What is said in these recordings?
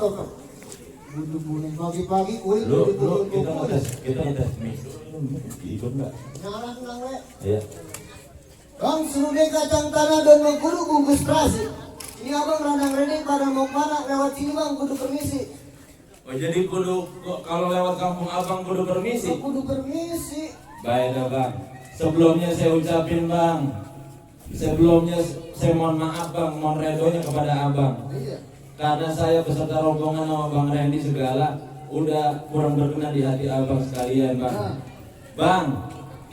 tuh. Bunuh pagi-pagi, kulit Lu kita ngetes mic. Ikut nggak? Nyala tulang we. Iya. Bang, suruh kacang tanah dan mengkudu bungkus terasi. Ini abang radang-redeng pada mau kemana lewat sini bang, kudu permisi. Oh jadi kudu kalau lewat kampung abang kudu permisi? Kudu permisi. Baik dah bang. Sebelumnya saya ucapin bang. Sebelumnya saya mohon maaf bang, mohon redonya kepada abang. Iya. Karena saya beserta rombongan sama Bang Randy segala udah kurang berkenan di hati abang sekalian bang. Nah. Bang,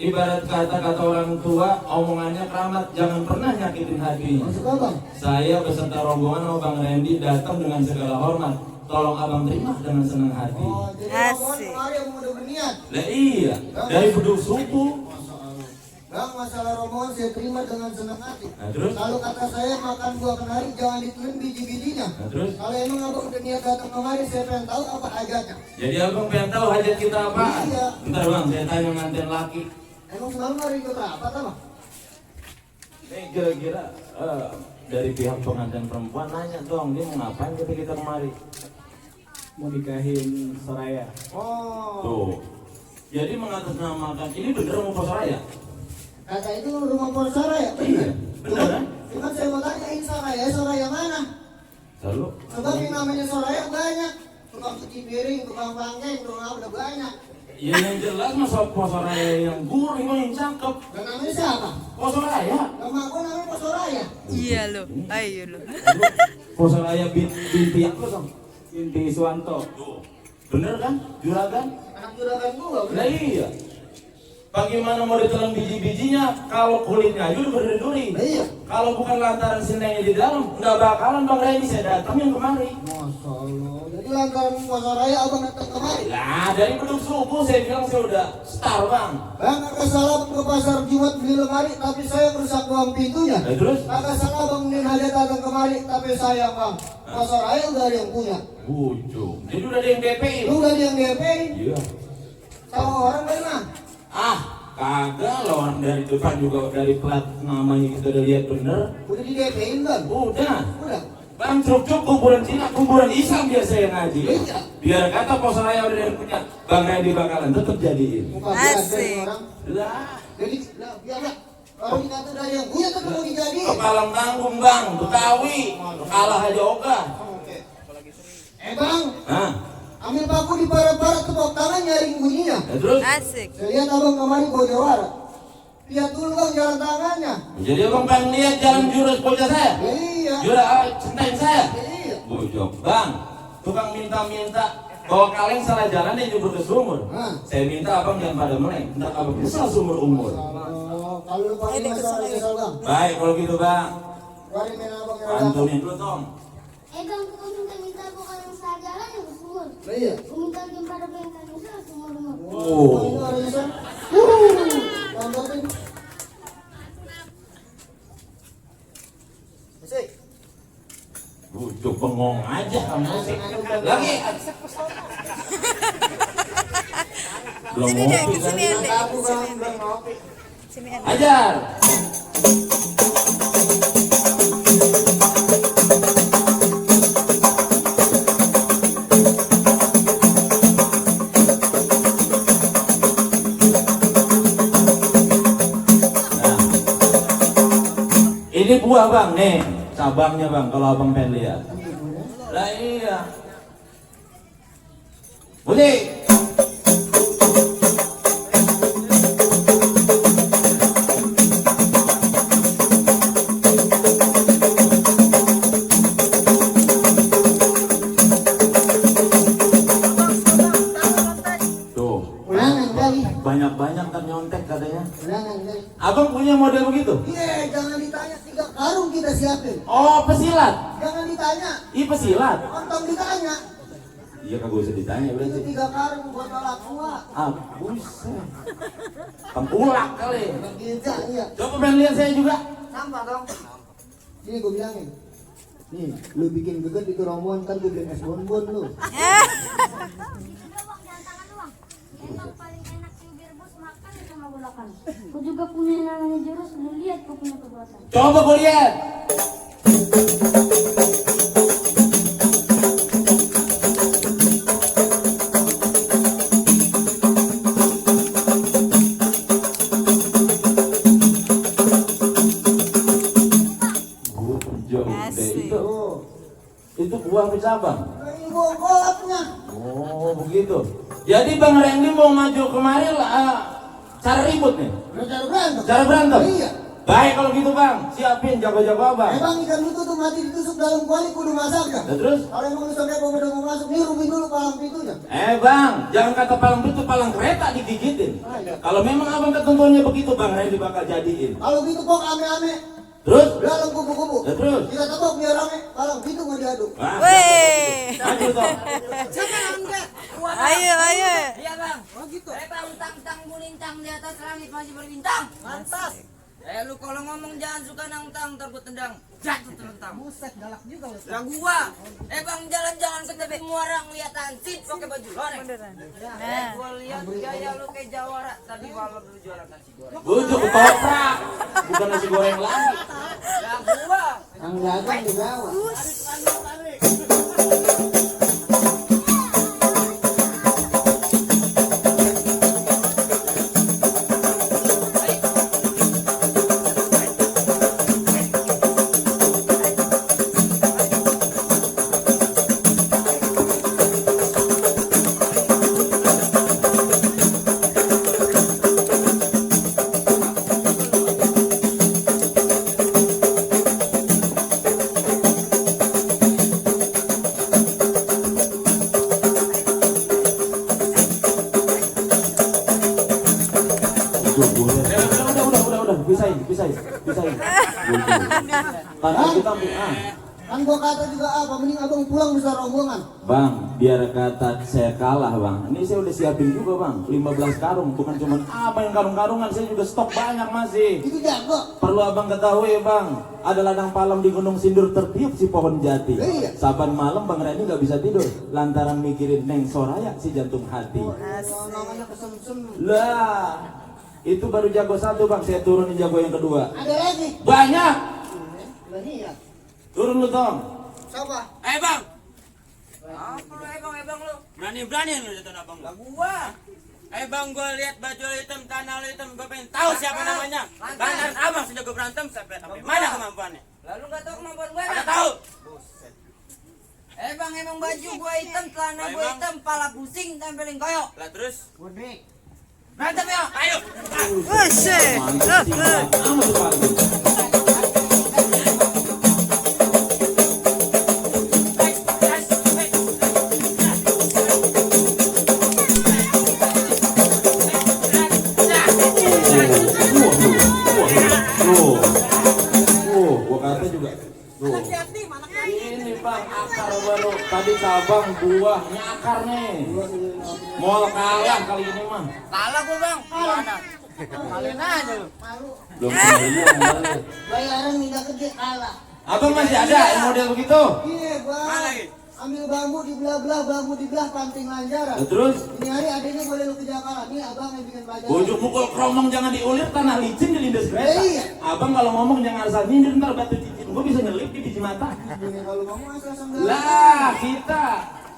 ibarat kata orang tua omongannya keramat, jangan pernah nyakitin hatinya. Maksud abang? Saya beserta rombongan sama Bang Randy datang dengan segala hormat. Tolong abang terima dengan senang hati. Oh, jadi abang kemarin udah berniat. Lah iya, dari beduk subuh. Bang, masalah rombongan saya terima dengan senang hati. Nah, terus? Kalau kata saya makan buah kenari jangan ditelan biji-bijinya. Nah, terus? Kalau emang abang udah niat datang kemari, saya pengen tahu apa hajatnya. Jadi abang pengen tahu hajat kita apa? Iya. Bentar bang, saya tanya nganten laki. Emang semalam hari ikut rapat apa? Ini kira-kira dari pihak pengantin perempuan nanya dong, dia mau ngapain kita kemari? Mau nikahin Soraya. Oh. Tuh. Jadi mengatasnamakan ini bener mau Soraya? Kata itu rumah Pol Soraya. Iya, bener kan? Cuman saya mau tanyain Soraya mana? Lalu? Sebab yang namanya Soraya banyak. Tukang cuci piring, tukang pangkeng, tukang udah banyak. Ya yang jelas masa Soraya yang gurih yang cakep. Dan namanya siapa? Soraya. Nama aku namanya Pol Soraya. Iya lo, ayo lo. Soraya binti apa dong? Binti Suwanto. Tuh. Bener kan? Juragan? Anak juragan gua. Nah iya. Bagaimana mau ditelan biji-bijinya kalau kulitnya aja udah berduri. Iya. Kalau bukan lantaran sinengnya di dalam, nggak bakalan Bang Randy saya datangin kemari. Masya Allah. Jadi lantaran Pol Soraya abang datang kemari. Lah dari beduk subuh saya bilang saya udah star bang. Bang, agak salah ke pasar Jumat beli lemari, tapi saya merusak uang pintunya. Terus? Agak salah bang beli hajat datang kemari, tapi saya bang. Pol Soraya udah ada yang punya. Bujuk. Jadi udah ada yang DP-in. Lu udah ada yang DP? Iya. Sama orang dari mana? Ah, kagak lah orang dari depan juga dari plat namanya kita udah lihat bener. Udah di DP-in bang? Udah. Udah. Bang cuk-cuk kuburan Cina, kuburan Islam biasa yang ngaji. Iya. Biar kata pos saya udah yang punya, Bang Randy bakalan tetap jadiin. Muka biasa Asik. dari orang. Lah, Jadi, lah biarlah. Orang dikata dari yang punya tetap mau dijadiin. kepalang tanggung bang, Betawi, kalah aja ogah. Oke. Bang, Hah? ambil paku di barat-barat tepuk tangan nyaring bunyinya. Ya, terus? Asik. Saya lihat abang kemarin bawa jawara. Lihat dulu bang jalan tangannya. Jadi abang pengen lihat jalan jurus bocah saya? Iya. Jurus centeng saya? Iya. Bujok, bang, tukang minta-minta bawa kaleng salah jalan dia jubur ke sumur. Hah? Saya minta abang jangan pada meleng, ntar abang kesal sumur umur. Oh, kalau lupa ini masalah kesal bang. Baik kalau gitu bang, Mari main abang yang datang. pantunin dulu Tom. Bang, kau minta bukan yang salah jalan yang sumur. Iya. Kau minta game pada bengkel yang sumur. Oh. Ini orang yang sana. Tambahin. Asik. Bujuk bengong aja kamu sih. Lagi. Belum Sini deh, ngopi sini tadi. deh. Aku bang belum ngopi. Sini ada. Ajar. Nah. Ini buah bang, nih cabangnya bang kalau abang pengen lihat. Lah iya. Boleh. Tuh, Ulangan kali. banyak-banyak kan nyontek katanya. Ulangan kali. Abang punya model begitu? Iya, jangan ditanya 3 karung kita siapin. Oh, pesilat. Jangan ditanya. Ih, pesilat. Ontong ditanya. Iya kagak usah ditanya Itu berarti. 3 karung buat tolak semua. Ah, buset. Pengulak kali. Bisa, iya. Coba pengen lihat saya juga. Sampah dong. Sini gue bilangin. Nih, lu bikin geget itu rombongan kan gue beliin es bonbon lu. Udah bang, jangan tangan doang. Emang paling enak sih biar bos makan sama gulakan. Kau juga punya namanya jurus, lu lihat kau punya perbuatan. Coba gue lihat. office abang? Ini gua kolapnya. Oh begitu. Jadi Bang Randy mau maju kemari cara ribut nih? Cara berantem. Cara berantem? Iya. Baik kalau gitu Bang, siapin jago-jago abang. Emang ikan itu tuh mati ditusuk dalam kuali kudu masak kan? Nah, terus? Kalau emang lu sampai udah mau masuk, nih rumin dulu palang pintunya. Bang, jangan kata palang pintu, palang kereta digigitin. Kalau memang abang ketentuannya begitu Bang Randy bakal jadiin. Kalau gitu kok ame-ame. Terus? Dalam kubu-kubu. Nah, terus? Kita tebak biar rame, palang pintu mau diaduk. Wah, Weh. maju toh. Ayo, ayo. Iya bang. Oh gitu. Bang tang bulintang di atas langit masih berbintang. Mantas. Lu kalau ngomong jangan suka nantang, ntar gua tendang. Jatuh terlentang. Buset galak juga lu. Lah gua. Bang jalan-jalan ke tepi semua orang lihat ansip pakai baju loreng. Nah. Gua lihat gaya lu kayak jawara tadi malam lu jualan nasi goreng. Bujuk ketoprak, bukan nasi goreng lagi. Lah gua. Yang dagang di bawah. Udah, pisahin. Tahan kita ambil Kan gua kata juga apa, mending abang pulang besar rombongan. Bang, biar kata saya kalah Bang. Ini saya udah siapin juga Bang, 15 karung. Bukan cuma apa yang karung-karungan, saya juga stok banyak masih. Itu jago. Perlu abang ketahui Bang, ada ladang palem di Gunung Sindur tertiup si pohon jati. Iya. Saban malam Bang Randy gak bisa tidur lantaran mikirin Neng Soraya si jantung hati. Namanya kesem-sem. Lah, itu baru jago satu Bang, saya turunin jago yang kedua. Ada lagi. Banyak. Lah iya. Turun lu Tong. Siapa? Bang. Apa lu bang lu? Berani lu jatuh abang. Lah gua. Bang gua lihat baju lu hitam, tanah lu hitam, gua pengen tahu siapa namanya. Lantaran abang sudah gua berantem sampai mana kemampuannya? Lalu enggak tahu kemampuan gua. Enggak tahu. Bang emang baju gua hitam, celana gua hitam, pala pusing, tempelin koyok. Lah terus? Bodek. Berantem ya, ayo. Buset. Mantap sih, Bang. Amat tuh, Bang. Gua kata juga. Tuh. Ini Bang, akar baru. Tadi cabang, buahnya akar nih. Mau kalah kali ini mah. Kalah gua bang. Kalian aja lu. Belum kembali. Bayaran minta kerja kalah. Abang masih ada yang model begitu? Iya bang. Mana lagi? Ambil bambu dibelah, panting lanjaran. Nah, terus? Ini hari adanya boleh lu kerja kalah. Nih abang yang bikin pelajaran. Bujuk mukul kromong jangan diulir, tanah licin dilindas kereta. Iya. Abang kalau ngomong jangan asal nyindir, ntar batu cincin gua bisa nyelip di biji mata. Ini kalau ngomong asal sambil. Lah, kita.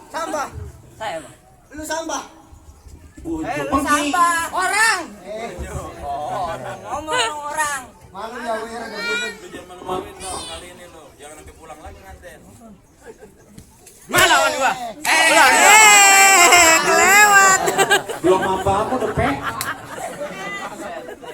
Sampah. Saya bang. Lu sampah. Bujuk Lu pergi. sampah. Orang. Orang. Ngomong orang. Malu ya wer ada budek. Jangan malu-maluin dong kali ini lo. Jangan sampai pulang lagi nganten. Mana lawan gua? Kelewat. Belum apa-apa udah pek.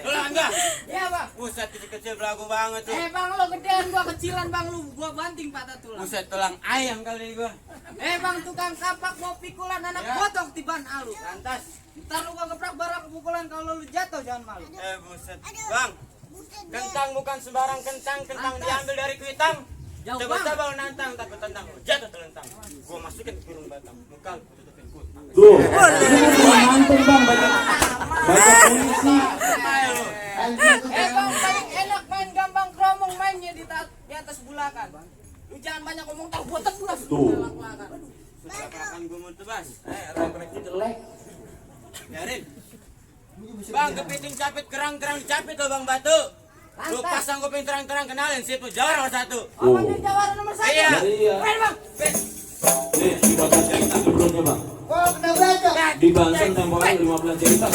Lu lawan gua? Iya bang. Buset kecil-kecil belagu banget tuh. Bang lo gedean gua kecilan bang lu gua banting patah tulang. Buset tulang ayam kali gua. Bang tukang kapak gua pikulan anak Ya. potong tiban alus. Lantas. Ntar lu gua gebrak barang pukulan kalau lu jatuh jangan malu. Buset. Bang. Kentang bukan sembarang kentang diambil dari kuitang. Jauh Coba-coba lu nantang takut tendang. Jatuh terlentang. Gua masukin ke kurung batang. Muka lu tutupin kutang. Tuh. Ini gua nganten Bang, banyak puisi. Ayo lu. Bang paling enak main gambang kromong mainnya di atas bulakan. Lu jangan banyak ngomong tak gua tebas. Tuh. Akan gua mau tebas. Refleksi jelek. Biarin. Bang, kepiting capit, kerang-kerang capit tuh Bang Batu. Lu pasang kuping terang-terang kenalin situ jawara nomor 1. Apanya jawara nomor 1? Iya. Iya. Main bang. Nih, dibaca cerita sebelumnya Bang. Oh, kena baca. Di Banten tempo hari 15 cerita.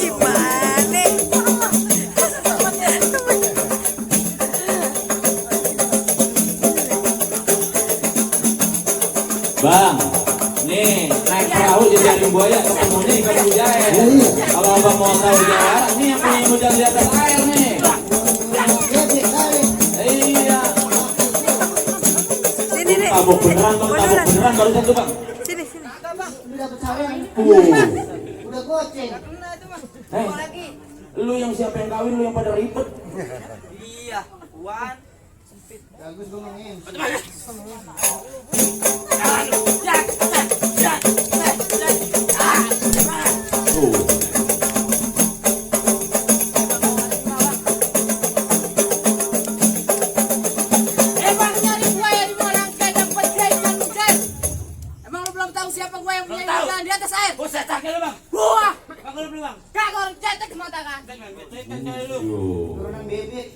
Gimana? Bang, nih naik perahu jadi buaya ketemu nih ikan mujair. Kalau abang mau tahu jawara, nih yang punya hujan di atas air nih. Iya. Sini deh. Tabuk beneran bang, tabuk beneran baru satu bang. Sini sini. Udah dapat sarang. Udah goceng. Lu yang siapa yang kawin, lu yang pada ribet. Iya, Wan. Bagus gue mangin. Emang nyari buaya di mana kadang pedai ikan mujair. Emang lu belum tahu siapa gua yang punya ikan di atas air? Buset, sakit lu bang. Gua. Bang lu bang. Kagak orang cetek mata kan. Turunan bebek.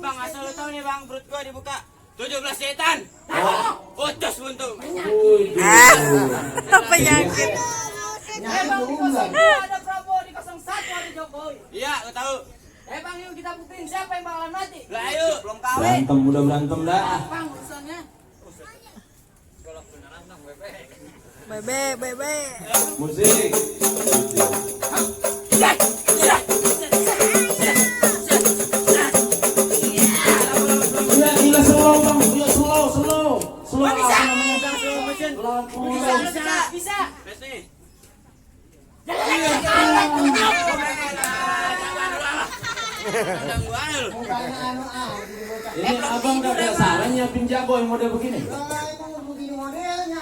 Bang, asal lu tahu nih bang, perut gua dibuka 17 setan. Ucus buntu. Penyakit. Emang di 02 ada Prabowo, di 01 ada Jokowi. Iya, lu tahu. Bang, yuk kita buktiin siapa yang bakalan mati. Lah ayo, belum kawin. Berantem, udah berantem dah. Bang, urusannya. Bebe, bebe. Musik. Iya, gila slow bang, iya slow. Slow apa namanya? Bisa. Mukanya anu di bocah. Ini abang gak ada salah nyiapin jago yang model begini. Lah emang begini modelnya.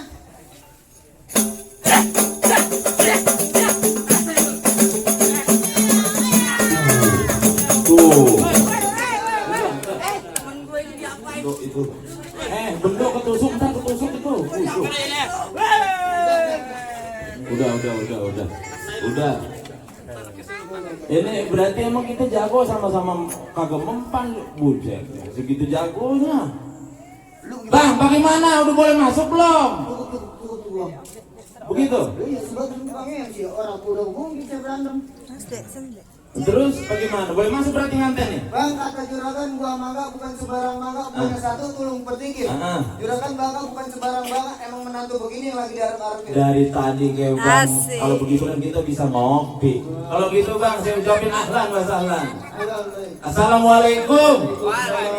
Tuh. Temen gue ini diapain? Itu. Bendok ketusuk, ntar ketusuk itu. Udah. Ini berarti emang kita jago sama-sama kagak mempan, buset. Segitu jagonya. Bang, bagaimana? Udah boleh masuk belum? Cukup. Begitu. Iya, sebagus bangnya sih orang udah hukum bisa berantem. Sini deh. Terus bagaimana? Boleh masuk berarti nganten nih? Bang, kata juragan gua mangga bukan sebarang mangga, punya satu tulung pertinggi. Juragan bangga bukan sebarang bangga, emang menantu begini yang lagi diharap-harapin. Dari tadi kayak bang, Asik. kalau begitu kan kita bisa ngopi. Kalau gitu bang, saya ucapin ahlan wa sahlan. Ayo, Assalamualaikum. Waalaikumsalam.